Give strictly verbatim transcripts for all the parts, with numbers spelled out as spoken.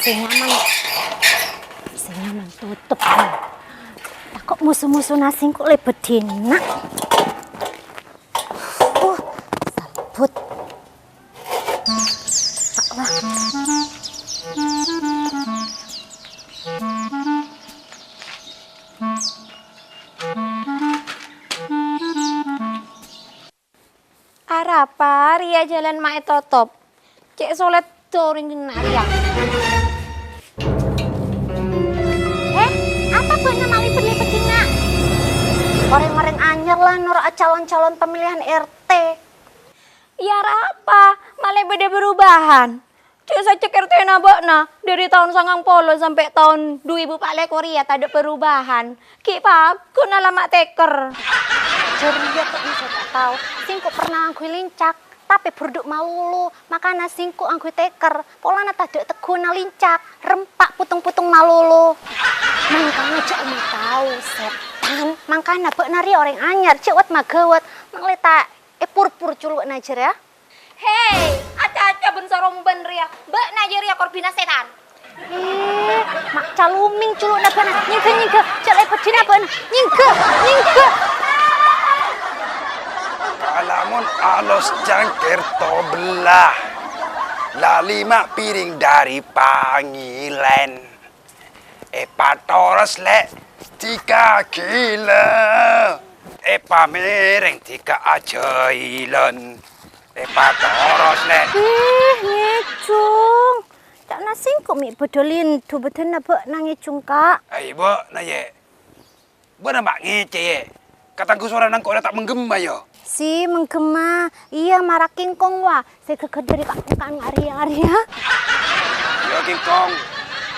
Sè nyaman. Sè nyaman totop. Tako' musu-musuna sèngko' lèbât dinna'. Uh, salbut. Tak lah. Arapa rèya jhâlân ma' ètotop? Cè' solèdhâ orèng dinna' rèya. He, apa bâ'na ma' lèbât-lèbât dinna'? Orèng-orèng anyar la noro'a calon-calon pemilihan R T. Yâ arapa? Ma' lè bâdâ perubahan? Cè' sajjhek R T-na bâ'na, dhâri taon sangang polo sampè' taon du èbu pa' lèkor rèya tadâ' perubahan. Ghi' paggun alama' tèkèr. Jârèya bâ'na sè ta' tao. Sèngko' pernah ngangghuy lincak, tapè burduk malolo. Makana sèngko' ngangghuy tèkèr. Polana tadâ' tegghuna lincak, rempa' potong-potong malolo. Mangkana jhâ' omah tao, sètan. Mangkana bâ'na rèya orèng anyar, jhâ' wet-maghâwet. Mangkana ta' èpur-pur colo'na jârèya. Hei, aca-aca bân-sarombân rèya. Bâ'na jârèya korbhina sètan. Eh, ma' calomèng colo'na bâ'na. Nyèngghâ, nyèngghâ. Jhâ' lèbât dinna' bâ'na. Nyèngghâ, nyèngghâ. Kalamon alos cangkèr tobella. La lèma' pirèng dhâri Pangèlèn. Èpatoros, Lè', dhika ghilâ. Èpamèrèng dhika ajhâilân. Èpatoros, Lè'. Ih, ngèjhung. Ca'na sèngko' mè' bâdâ lèndhu bâdânna bâ'na ngèjhung, Ka'. Ai, bâ'na, Yè'. Bâ'na ma' ngècè, Yè'. Katanggu sorana engko' rèya ta' mangghemma, yâ. Si mangghemma, iyâ mara kèngkong, wa. Sè ghâghâr dhâri ka-, ka-, arèya, arèya. Iyâ, kèngkong.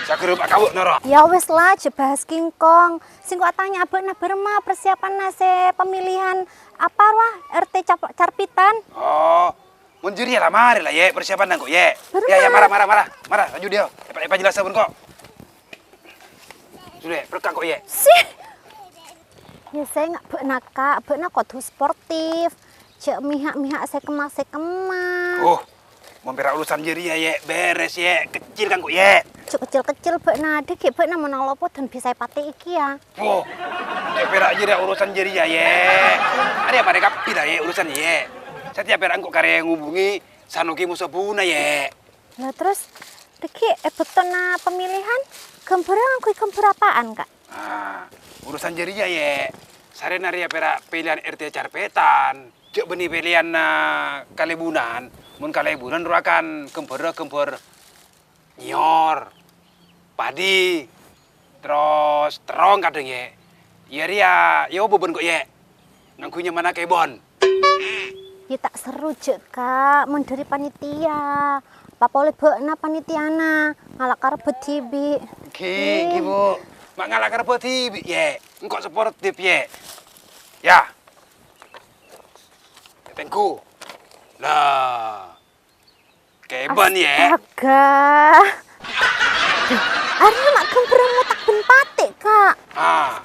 Saghârâ pa' kawo noro'. Yâ wes la, jhâ' bahas kèngkong. Sèngko' atanya bâ'na bârâmma persiapanna sè pemilihan apa, wa, R T Cap-, Carpitan. Oh, mon jârèya la marè la, Yè', persiapanna engko', Yè'. Bârâmma? Yâ, yâ, mara, mara, mara. Mara, laju dhiyâ. Èpa-, èpajelassâ bân ko'. Sule, bherkah ko', Yè'. Sih. Yâ, sènga' bâ'na, Ka'. Bâ'na kodhu sportif. Jhâ' mèha'-mèha' sè kemma-sè kemma. Oh, mon pèra' urusan jârèya, Yè', bherres, Yè'. Keccil kan ko', Yè'. Jhâ' keccil-keccil bâ'na. Dhâggi' bâ'na mon nang lopo dhân bisa èpatè'è kèya. Oh, Yè', pèra' jârèya urusan jârèya, Yè'. Arèya marè kabbhi la, Yè', urusan, Yè'. Satèya pèra' engko' karè ngobungè Sanoki moso buna, Yè'. Lah, terros, dhâggi' è bâktona pemilihan, ghâmbhârrâ ngangghuy ghâmbhâr apaan, Ka'? Ah, urusan jârèya, Yè'. Sarèna rèya pèra' pèlèyan R T Carpetan. Jhâ' bânnè pèlèyanna kalèbunan. Mon kalèbunan rowa kan ghâmbhârrâ ghâmbhâr nyèyor, padi, terros terrong kadhâng, Yè'. Iyâ rèya, èobâ bân ko', Yè'. Ngangghuy nyamana kèbon. Yâ, ta' serro jhâ', Ka', mon dhâri panitia. Apa polè bâ'na panitiana, ngala' karebbhât dhibi'. Ghi, ghi, Bu. Ma' ngala' karebbhât dhibi', Yè'. Engko' sportif, Yè'. Yâ. Tèngghu. Lah. Kèbân, Yè'. Astaga. Arèya ma' ghâmbhârrâ ngotak bân patè', Ka'. Ah,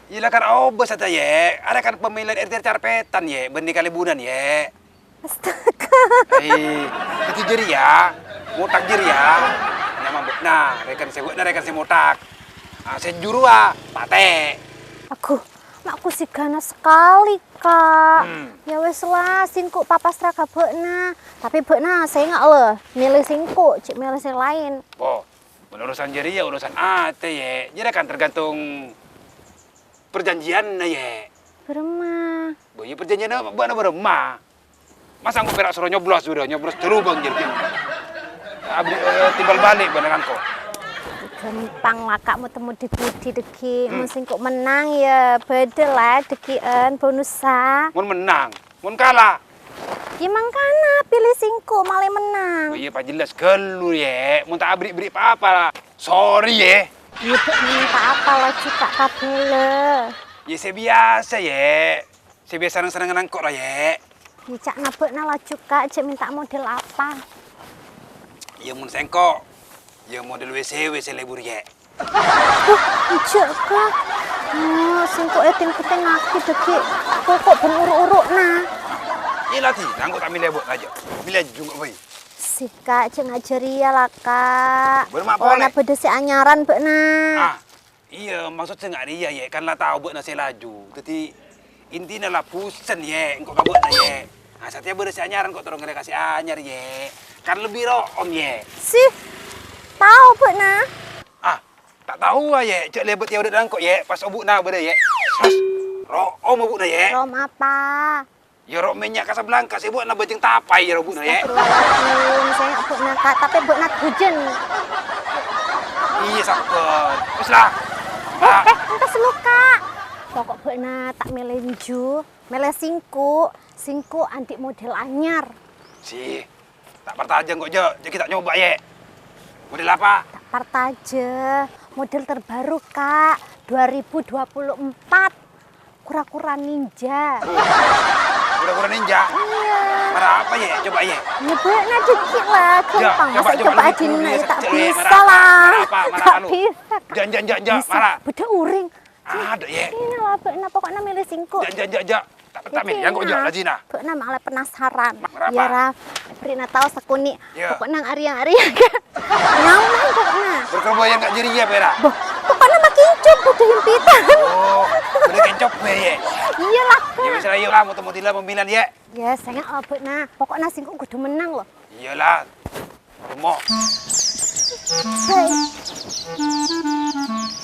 iyâ la kan obâ satèya, Yè'. Arèya kan pamèlèyan R T Carpetan, Yè', bânnè kalèbunan, Yè'. Astaga. Eh, dhâddhi jârèya, ngotak jârèya. Nyamana bâ'na, rèkan sè bâ'na, rèkan sè ngotak. Ah, sè jhuruwâ, patè'. Aduh, ma' kosègana sakalè, Ka'. Hmm. Yâ wes la, sèngko' papasra ka bâ'na. Tapè bâ'na sènga' la, mèlè sèngko', jhâ' mèlè sè laèn. Bo, mon urusan jârèya urusan atè, Yè'. Jârèya kan tergantung perjanjianna, Yè'. Bârâmma? Bo, iyâ perjanjianna bâ'na bârâmma. Masa engko' pèra' soro nyoblos, soro nyoblos jhârubâng jârèya. Abdhi, eh, timbal bâli' bâ'na engko'. Ghâmpang la, Ka', mo-, temmo di-budi dhâggi'. Hmm. Mon sèngko' mennang, yâ bâdâ la dhâggi'ân bonussa. Mon mennang, mon kala? Yâ mangkana, pilih sèngko' malè mennang. Oh iyâ, pajelas ghâllu, Yè'. Mon ta' abri'-bri' pa-apa la. Sorry, Yè'. Yâ, bâ' mon ta' apa la, jhuka' kabâlâ. Yâ, sè biyasa, Yè'. Sè biyasa nang-sennengnganna engko' ra, Yè'. Yâ, ca'na bâ'na laju, Ka', jhâ' mènta model apa? Yâ, mon sèngko', yâ model W C W sè lebur, Yè'. Duh, enjâ', Ka'. Oh, sèngko' ètèng-pètèngngaghi dhâggi' koko' bân oro'-oro'na. Yâ, la dina engko' ta' mèlè bâ'na, jhâ'. Mèlè jhungko' bhâi. Sih, Kak, jhâ' ngajhâri yâ, la, Kak. Bârâmma polè? Bâ'na bâdâ sè anyaran, bâ'na. Ah, iyâ, maksod sè nga' rèya, Yè', kan la tao bâ'na sè laju. Dhâddhi, intina la busèn, Yè', engko' ka bâ'na, Yè'. Ah, satèya bâdâ sè anyaran kok terro ngarèya ka sè anyar, Yè'. Kan lebbi ro'om, Yè'. Sih, tao bâ'na? Ah, ta' tao, ah, Yè'. Jhâ' lèbât yâ, odi' engko', Yè'. Pas obu'na bâdâ, Yè'. Pas ro'om obu'na, Yè'. Ro'om apa? Yâ, ro' mènnya' Casablanca sè bâ'na bâjeng tapai yâ, ro' bâ'na, Yè'. Astagfirullahaladzim, sènga' bâ'na, Kak, tapè bâ'na dhujân. Iyâ, sabbhân. Wis, la. Eh, eh, entas lu, Kak. Pokok bâ'na ta' mèlè enju, mèlè sèngko'. Sèngko' andi' model anyar. Sih, ta' partajâ engko', jhâ'. Jhâ' ghi' ta' nyoba, Yè'. Model apa? Ta' partajâ. Model terbaru, Kak. Dua ribu dua puluh empat. Kura-kura ninja. Kura-kura ninja? Iyâ. Mara apa, Yè'? Coba, Yè'. Yâ, bâ'na dhâggi' la, ghâmpang. Masa' coba, coba, coba, ajin, coba, ya, ta' bisa la. Mara apa, mara apa lu? Ta' bisa, Kak. Jhâ', jhâ', jhâ', jhâ', mara. Bisa. Bâdâ orèng. Ada, Yè'. Ini la, bâ'na pokokna mèlè sèngko'. Jhâ', jhâ', jhâ', jhâ'. Ta', ta' mèlè, engko' jhâ', la jina. Bâ'na malah penasaran. Mara apa? Yâ, ra. Bherri'na tao sakonè'. Iyâ. Pokokna arèya-arèya, Kak. Nyaman pokokna. Berkebaya enggak ceria, Pera? Boh, pokokna makin cop bâdâ himpitan. Oh, bâdâ kencop, Yè'. Iyâ la, Kak. Yâ, wis, ayo la, moto-motila pemilihan, Yè'. Yâ, sènga' la bâ'na. Pokokna sèngko' kodhu mennang, lo. Iyâ la. Mo. Hai.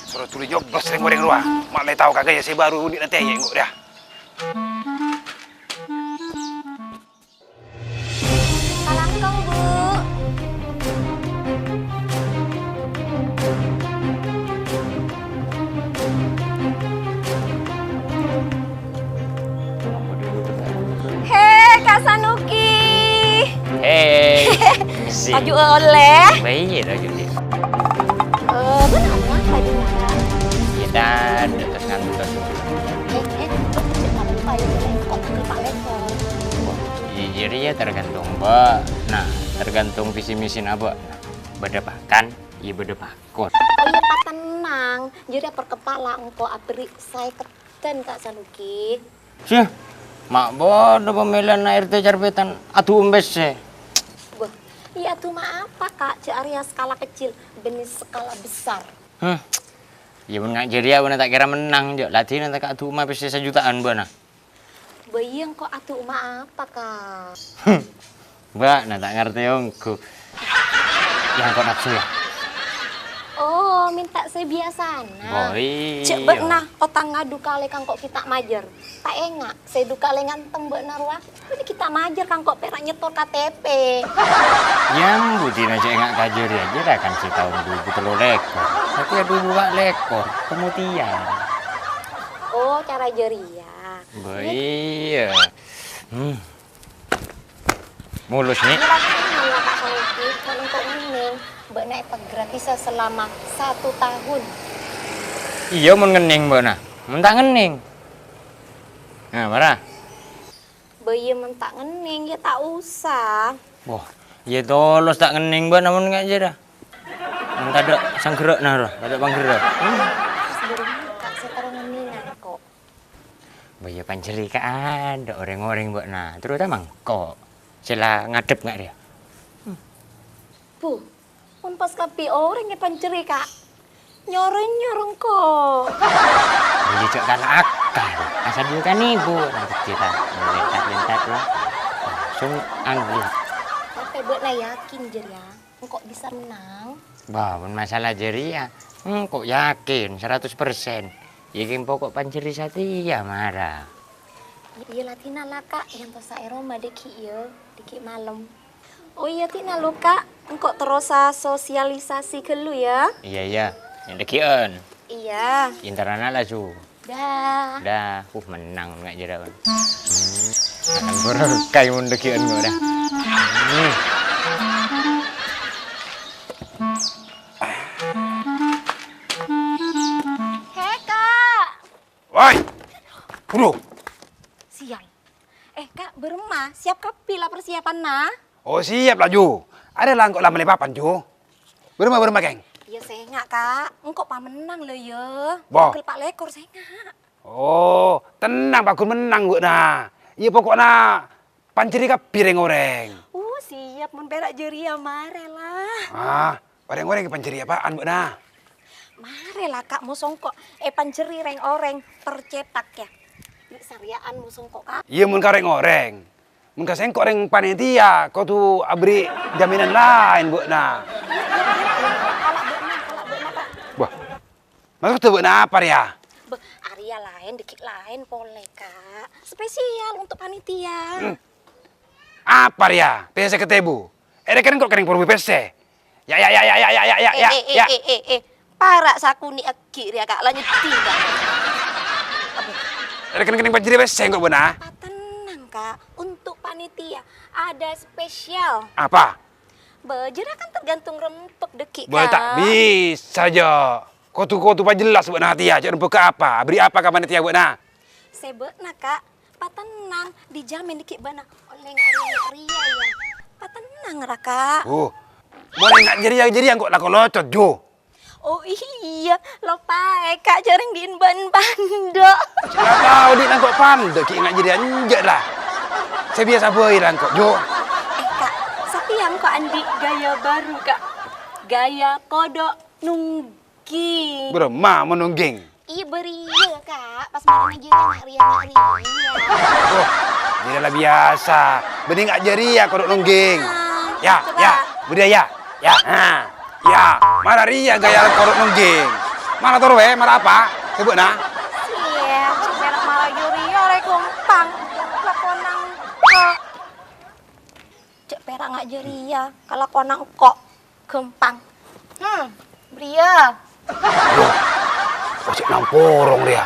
Soro dhuli nyoblos rèng-orèng rowa. Ma' lè tao kagak yâ sè bâru odi' nanti yâ engko' rèya. Kalangkong, Bu. He, Kak Sanuki. Hei, si. Paju oleh. Baik, ya, lagi, Dik. Eh, benar, Mas, paju marah. Kita deket ngantos. Eh, eh, cek apa paju oleh? Kok tanggal Pak Leko? Jujur ya, tergantung, Mbak. Nah, tergantung visi misi, Mbak. Nah, bâdâ pakan, ya bâdâ pakon. Oh iya, Pak, tenang. Jârèya per kepala engko' abherri' saèket. Dan Kak Sanuki. Sih, ma' bâdâ pamèlèyan R T Carpetan adu pèssè. Wah, iyâ adu ma' apa, Kak? Jhâ' arèya skala kecil, bânnè skala besar. Hah. Iyâ, mon nga' jârèya bâ'na ta' kèra mennang, jhâ' ladinna ta' ka adu ma' pèssè sajuta'an bâ'na. Bâ iyâ engko' adu ma' apa, Kak? Bâ'na ta' ngartè ongghu. Yâ, engko' napsu, yâ? Oh, mènta sè biyasana. Oh, iyâ. Jhâ' bâ'na otang ngadu kalè ka engko' ghi' ta' majâr. Ta' enga', sè du kalè ngantem bâ'na rowa. Bânnè ghi' ta' majâr ka engko' pèra' nyètor K T P. Yâ, budina jhâ' enga' ka jârèya, jârèya kan sè taon du èbu tello lèkor. Satèya du èbu empa' lèkor, pemutihan. Oh, cara jârèya. Bâ iyâ. Hmm. Mulus, Nyi. Iyâ, Pak Sanuki, mon engko' ngennèng, bâ'na èpagratis selama satu tahun. Iyâ, mon ngennèng bâ'na. Mon ta' ngennèng. Nah, mara. Bâ iyâ, mon ta' ngennèng, yâ ta' osa. Wah, iyâ tolos ta' ngennèng bâ'na mon nga' jârèya. Mon tadâ' sangghârâ'na, ro, tadâ' pangghârâ. Sabbhâr, Kak, sè terro ngennèngan, kok. Bâ iyâ panjhâri ka adâ' orèng-orèng bâ'na, terutama engko' sè la ngadhep nga' rèya. Bu, mon pas kabbhi orèng èpanjhâri, Kak, nyorè-nyorè engko'. Bâ iyâ jhâ' kala akal, asal dulu kan ibu, nanti kita lentat-lentat lah. Langsung anu lah. Tapè bâ'na yakin, jârèya? Engko' bisa mennang. Bâ, mon masalah jârèya, engko' yakin saratos persen. Yâ, kèng pokok panjhâri satèya, mara. Iyâ, ladinna la, Kak, èyantosa è roma dâgghi', yâ, dâgghi' malem. Oh iyâ, dina lo, Kak, engko' terrosa sosialisasi ghâllu, yâ. Iyâ, iyâ, nyang dâgghi'ân. Iyâ. Internana la, Su. Dah. Dah, uh, mennang nga' jârèya. Hmm. Akan berkah mon dâgghi'ân kok dah. Hmm. He, Kak. Woi. Buru. Sial. Eh, Kak, bârâmma? Siap kabbhi la persiapanna? Oh, siap la, Ju. Arèya la engko' la mellè papan, Ju. Bârâmma, bârâmma, Kèng? Iyâ, sènga', Kak. Engko' pamennang, lho, yâ. Wah. Tangghâl pa' lèkor, sènga'. Oh, tennang, paggun mennang, bâ'na. Iyâ, poko'na panjhâri kabbhi rèng-orèng. Oh, Siap, mon pèra' jârèya, marè la. Ah, orèng-orèng èpanjhâri apaan, bâ'na? Marè la, Ka', mon sèngko' èpanjhâri rèng-orèng tercetak, yâ. Bi' sarèya'an mon sèngko', Ka'. Iyâ, mon ka rèng-orèng. Mon ka sèngko' rèng panitia, kodhu aberri' jaminan laèn, bâ'na. Kala' bâ'na, kala' bâ'na, Ka'. Wah, maksodda bâ'na apa rèya? Bâh, arèya laèn, dâggi' laèn polè, Ka'. Spesial untuk panitia. Hmm. Apa rèya? Pèssè sèket èbu. Èrèken engko' kènèng porbi pèssè. Ya, ya, ya, ya, ya, ya, ya, ya, ya, Eh, eh, eh, ya. eh, eh, eh. Para' sakonè' aghi' rèya, Ka', la nyeddhi, Ka'. Èrèken kènèng panjhâri pèssè engko' bâ'na. Patennang, Ka'. Untuk panitia, ada spesial. Apa? Bâh, jârèya kan tergantung rempek dâggi', Bâh, ta' Ka'. bisa, Jo. Kodhu-kodhu pajellas bâ'na tèya, jhâ' rempek apa? Aberri' apa ka panitia bâ'na? Sè bâ'na, Ka'. Patennang, dijamin dâggi' bâ'na ollè nga' rèya, nga' rèya, yâ. Patennang ra, Ka'. Oh. Mon nga' jârèya, jârèya engko' la kolocot, Jo. Oh iyâ, loppaè, Ka', jhâreng di'in bân pandâ'. Sapa tao di'na engko' pandâ' ghi' nga' jârèya enjâ' ra. Sè biyasa bhâi ra engko', Jo. Eh, Ka', sapèyan engko' andi' gaya baru, Ka'. Gaya kodok nungging. Bârâmma mon nungging? Iyâ, bâriyâ, Ka'. Pas malem jârèya nga' rèya, nga' rèya. Oh, jârèya la biyasa. Bânnè nga' jârèya kodok nungging. Ah, Ya, coba. ya, bâriyâ, ya. Ya, ha. Ya, mara rèya gaya kodok nungging. Mara toro, wè, mara apa? Coba, nah. Siyah, jhâ' pèra' mara jârèya, rè, ghâmpang. Lakonang, kok. Jhâ' pèra' nga' jârèya, kalakonang, kok. Ghâmpang. Hmm, bâriyâ. Loh, kok cè' namporong rèya?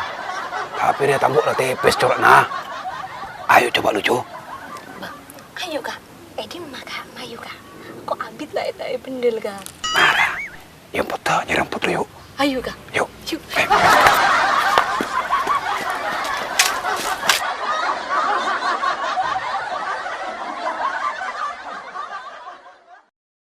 Tapè rèya tangko' la tèpès cora'na. Ayo coba lucu. Bâh, ayo, Ka'. Eh, dimma, Ka'? Ayo, Ka'. Kok abit la èta è bendel, Ka'? Mara. Yâ, potta, nyerang potta, yuk. Ayo, Ka'. Yuk. Yuk. Eh,